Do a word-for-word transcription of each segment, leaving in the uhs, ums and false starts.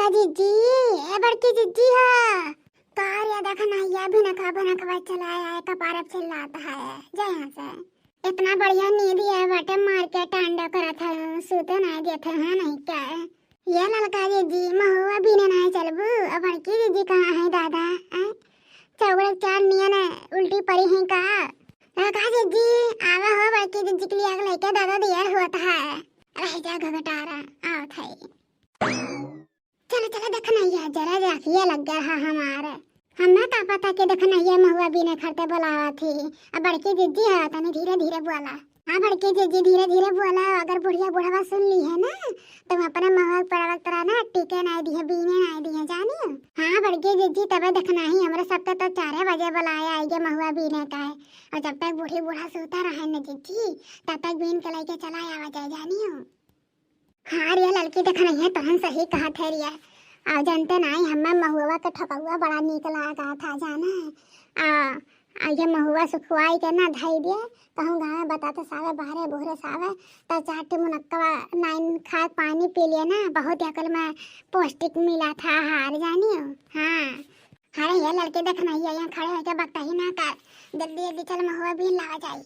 जिज्जी, ए बड़की जिज्जी ह। का रे, देखनहिया भिनकवा भिनकवा चलाए आए, कपार पे चिल्लात है, जा यहाँ से। इतना बढ़िया नींद आए बाटे, मार के टांडा करत है, सूते नाहीं देत है, हाँ नहीं क्या है? ये ललका जिज्जी, महुआ बीने नाहीं चलबू? अब बड़की जिज्जी कहाँ है दादा? आय? चौगड़े चार नियन उल्टी पड़ी हैं का? ललका जिज्जी, आवा हो, बड़की जिज्जी के लिए आग लेके दादा दियर होत है। रह जा घुघटारा, आवत है। चलो, चलो, देखनहिया, जरा जाखिए लग गया है हमारे। हमें का पता कि देखनहिया महुआ बीने खरते बोलावा थी। अब बड़की जिज्जी है, तनी धीरे धीरे बोला। हाँ, बड़की जिज्जी, धीरे धीरे बोला, अगर बुढ़िया बुढ़वा सुन ली है ना, तो हम अपने महुआ के पेड़वा के तरह ना टिके नाहीं दिहे, बीने नाहीं दिहे, जानियो। हाँ, बड़की जिज्जी, तबे देखनही, हमरे सबके तो चारे बजे बोलाए आइगे महुआ बीने का है, और जब तक बूढ़ी बूढ़ा सूता रहे न जिज्जी, तब तक बीन के लेके चला आवा जाए, जानियो। हाँ रे ललकी, देखनहिया तोहन सही कहत है रे। आ जनते नाहीं, हमें महुआ के ठकउआ बड़ा नीक लागा था, जाना है। आ, आ ये महुआ सुखवाई के ना धई दिए, कहूँ गाँव में बताते सावे, बहरे बोहरे सावे, तो चार टी मुनक्कवा नाइन खा पानी पी लिए ना, बहुत अकल में पौष्टिक मिला था आहार, जानियो। हाँ, अरे ये ललकी, देखनहिया यहाँ खड़े होके बकता ही ना कर, जल्दी जल्दी चल महुआ बीन लावा जाई।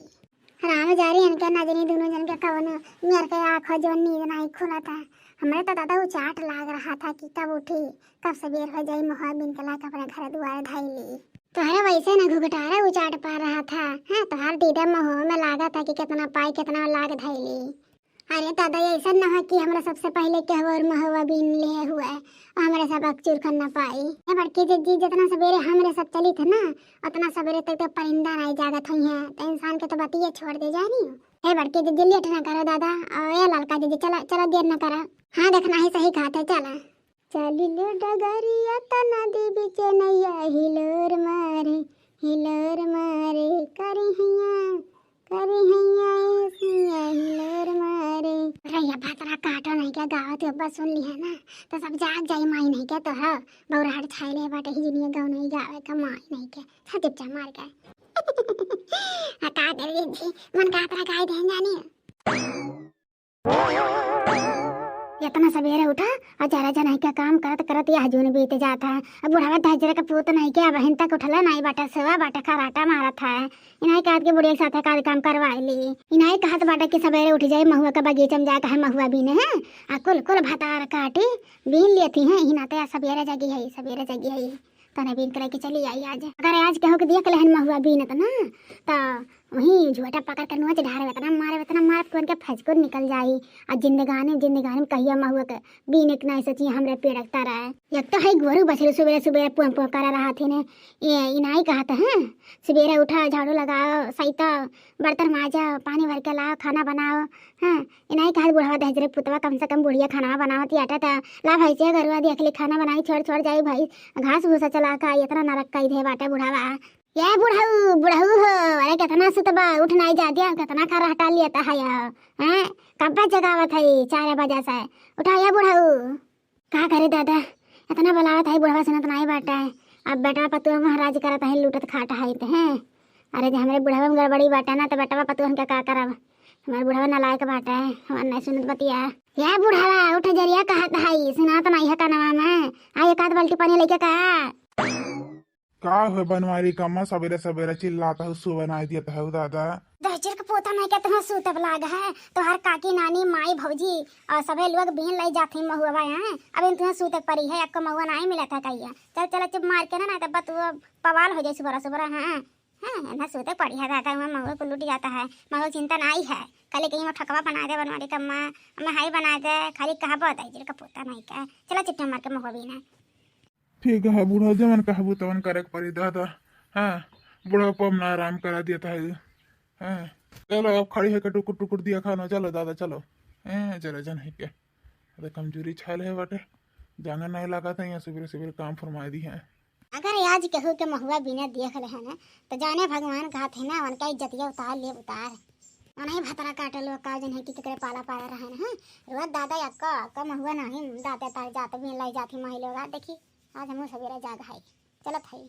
राम जारी इनके नजरी दोनों जन के कवनो मेर के आँख हो जो नींद नाहीं खुलत है। हमरे तो दादा उचाट लाग रहा था कि कब उठी, कब सबेर हो जाई, महुआ बीन के लाके अपने घर दुआरे धई ली। तोहरे वैसे न घुघटारे उचाट पा रहा था, हैं? तोहार दीदा महुआ में लागा था कि कितना पाई, कितना लाग धई ली। अरे दादा, ऐसा न हो कि हमरा सबसे पहले केहू और महुआ बीन ले हुए और हमरे सब अकचूर कर न पाई। ए बड़की जिज्जी, जितना सबेरे हमरे सब चली थे ना, उतना सबेरे तक तो परिंदा नाहीं जागत हुई है, तो इंसान के तो बतिये छोड़ दे जानी। ए बड़की जिज्जी, लेट ना करो दादा, और ए ललका जिज्जी, चला, चला, देर ना करा। हाँ, देखनही सही कहत है, चला। चली लो डगरिया त नदी बीचे नैया, हिलोर मारे, हिलोर मारे, करी हैया, करी हैया, ए सैया, हिलोर मारे। अरे ये भतरा काटो नहीं के गावत, अब्बा सुन ली है ना, तो सब जाग जाई, माई नहीं के तो है, बौराहट छाई ले बाटे, ही जिनिया गाँव नहीं गावे का माई नहीं के, सब चुपचाप मार के। आ का करी जी, मन का तरह गाय देन जानी। इतना सबेरे उठा और जरा जना के काम करत करत यह जून बीत जात है। अब बुढ़ावा दहिजरे के पूत नहीं के अबहिन तक उठला नहीं बाटे, सेवा बाटे, खराटा मारत है। इनाई कहत के बुढ़िया के साथे का काम करवाई ली। इनाई कहत बाटे कि सबेरे उठ जाई, महुआ के बगीचा में जाके है महुआ बीने हैं, आ कुल कुल भतार काटी बीन लेती हैं। इही नाते आज सबेरे जगी है, सबेरे जगी है। तने बीन के लेके चली आई आज। अगर आज केहू के देख लेहन महुआ बीनत ना, त वहीं झोटा पकड़ के नोच ढारे, इतना मारे, इतना मारे कि उनके फजकुर निकल जाई। आ जिंदगानी, जिंदगानी में कहिया महुआ के बीने के नहीं सोची हमरे पेड़ के तरह। एक तो है गोरू बछरू सुबेरे सुबेरे पों पों करा रहा थे ने। ये इनाई कहत हैं, सुबेरे उठा, झाड़ू लगाओ, सैता, बर्तन माजा, पानी भर के लाओ, खाना बनाओ। हाँ, इनाई कहत बुढ़ावा दहिजरे पुतवा, कम से कम बुढ़िया खाना बनावत ही आटा ता। ला भैंसिया गरुआ देख ली, खाना बनाई, छोड़ छोड़ जाई भाई, घास भूसा चला का, इतना नरक कई दे बाटे बुढ़ावा। ये बुढ़ऊ, बुढ़ऊ हो, अरे कितना सुतबा, उठ नाई जा दिया, कितना खर्राटा लिया ता है या, हैं? कब्बे जगावत है चार बजे से, उठा ये बुढ़ऊ। का करे दादा, इतना बुलावत है बुढ़वा सुनत नाई बाटे। अब बेटवा पतुआ महाराज करत है, लूटत खाट है ते हैं। अरे जे हमरे बुढ़वा में गड़बड़ी बाटे ना, तो बेटवा पतुआ हमके का करब, हमारे बुढ़वा नालायक बाटे, हमार नाई सुनत बतिया। ये बुढ़वा उठ जरिया कहत है, सुनात नाई है कनवा में, आ एक आध बाल्टी पानी लेके का। का हो बनवारी कम्मा, सबेरे सबेरे चिल्लात हऊ, सुबह नाई देत हऊ दादा। दहिजर के पोता नहीं के तुहाँ सूतब लाग है, तोहार काकी नानी माई भौजी और सबे लोग बीन लाई जात ही महुआ हैं। अब इन तुहाँ सूते पड़ी है, अक्को महुआ नाई मिलत है कहिया। चल चल चुप मार के ना, ना तब तू पवाल हो जाए सुबह सुबह। हाँ हाँ, ना सूते पड़ी है दादा, वहाँ महुआ को लूट जाता है, महुआ चिंता नाई है। कल कहीं वो ठकवा बना दे बनवारी कम्मा, हमें हाई बना दे, खाली कहा बहुत दहिजर के पोता नहीं का। चला चिट्टा मार के महुआ बीना। ठीक है बूढ़ा, जवन कहबू तवन करे के पड़ी दादा। हाँ, बुढ़ापा में आराम करा दिया था। हाँ, चलो अब खड़ी है के टुकुर टुकुर दिया खाना, चलो दादा चलो। हाँ, जरा जन है के, अरे कमजोरी छायल है बाटे, जांगर नहीं लगा था, यहाँ सुबेरे सुबेरे काम फरमाई दी है। अगर आज केहू के महुआ बिना देख ले है ना, तो जाने भगवान कहत है ना, उनका इज्जतिया उतार ले उतार। उन्हें भतरा काटे लोग का जन है कि केकरे पाला पाला रहे ना, हाँ? रोज दादा अक्का, अक्का महुआ नहीं, दादा तार जात बीन लाई जात ही माई लोग, आ देखी। आज हमहू सबेरे जाग है, चलत है।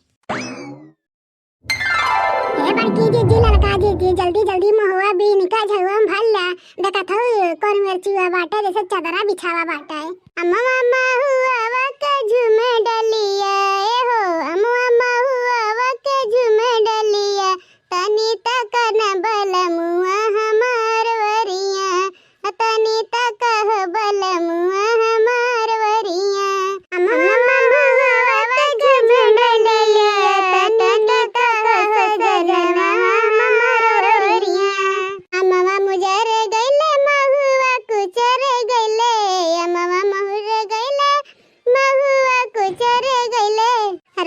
ए बड़की जिज्जी, ललका जिज्जी, जल्दी जल्दी महुआ बीन का झउआ में भर ला। देखत हऊ कौन मेर चुआ बाटे, जैसे चदरा बिछावा बाटे। अम्मा महुआ के झूमे डलिया, ए हो अमवा महुआ के झूमे डलिया, तनी तक न बलमुआ हमार वरिया, तनी तक हो बलमुआ हमार वरिया। अमवा महुआ के झूमे डलिया, तनी तक हो सजनवा हमार वरिया। अमवा मुजर गइले, महुआ कुचर गइले, अमवा महुर गइले, महुआ कुचर गइले।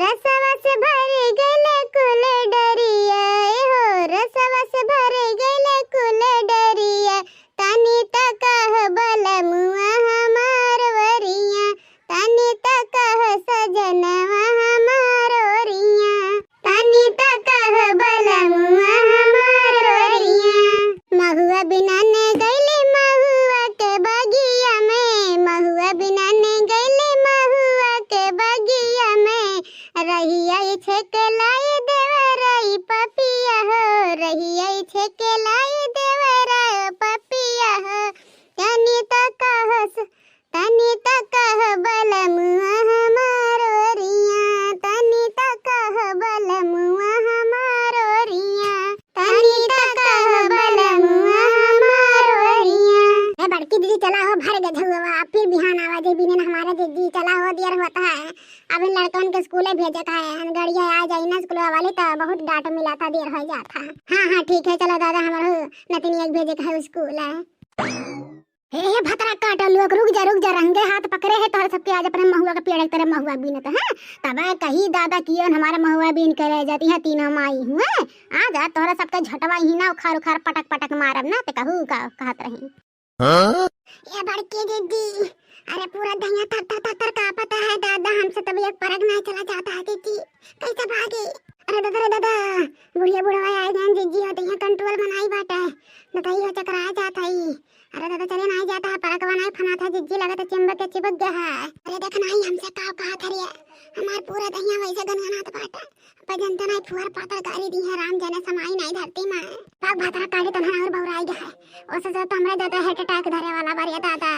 रसवा से भर गइले कुल डरिया, ए हो, रसवा से भर गइले कुल डरिया। तनी तक हो बलमुआ हमार वरिया, तनी तक हो सजनवा हमार वरिया। तनी तक हो बलमुआ हमार वरिया। महुआ बिनने गइले महुआ के बगिया में, महुआ बिनने गइले महुआ के बगिया में। रहिया ई छेके लाई देवरा ई पपिया हो, रहिया ई छेके लाई देवरा ई पपिया हो। तनी तक हो स-, तनी तक हो बलमुआ हमार वरिया, तनी तक हो बलमुआ हमार वरिया, तनी तक हो बलमुआ हमार वरिया। ए बड़की दीदी, चला हो भर गझउआ, फिर बिहान आवा जे बिने न हमारा जिज्जी। चला हो, देर होत है, अभी लड़कन के स्कूले भेजे का है, गड़िया आ जाई ना स्कूल वाली तो बहुत डांट मिला था, देर हो जाता। हाँ हाँ ठीक है, चला दादा, हमारो नतनिया के भेजे का है स्कूल है। हे, हे, भतरा काटो लोग, रुक जा, रुक जा, रंगे हाथ पकड़े है तोहरे सबके आज अपने महुआ के पेड़ के तरह महुआ बीनत, हैं? तब कही दादा कियो न हमारा महुआ बीन के ले जाती है तीनों माई हुए। आ जा, तोहरा सबके झटवा ही ना उखाड़ उखाड़ पटक पटक मारब ना, ते कहू का कहत रही। हाँ? ए बड़की दीदी, अरे पूरा दहिया थर थर थर थर कांपत है दादा, हमसे तब एक परग नहीं चला जाता है दीदी, कैसे भागी? अरे दादा रे दादा, बुढ़िया बुढ़वा आए गए जिज्जी हो, तो यहाँ कंट्रोल बनाई बाटे, न तो यो चकरा जात है। अरे दादा, चले नाही जाता है, परकवा नाही फनात है, जिज्जी लगत है चिम्बक के चिपक गया है। अरे देख नाही, हमसे का कहा था रे, हमार पूरा दहिया वैसे गनगनात बाटे। पर जनता नाही फुहर पातर गारी दी है, राम जने समाई नाही धरती में। पाक भातरा काली तनहा और बौराई गया है। ओसे से तो हमरे दादा heart attack धरे वाला बारे दादा।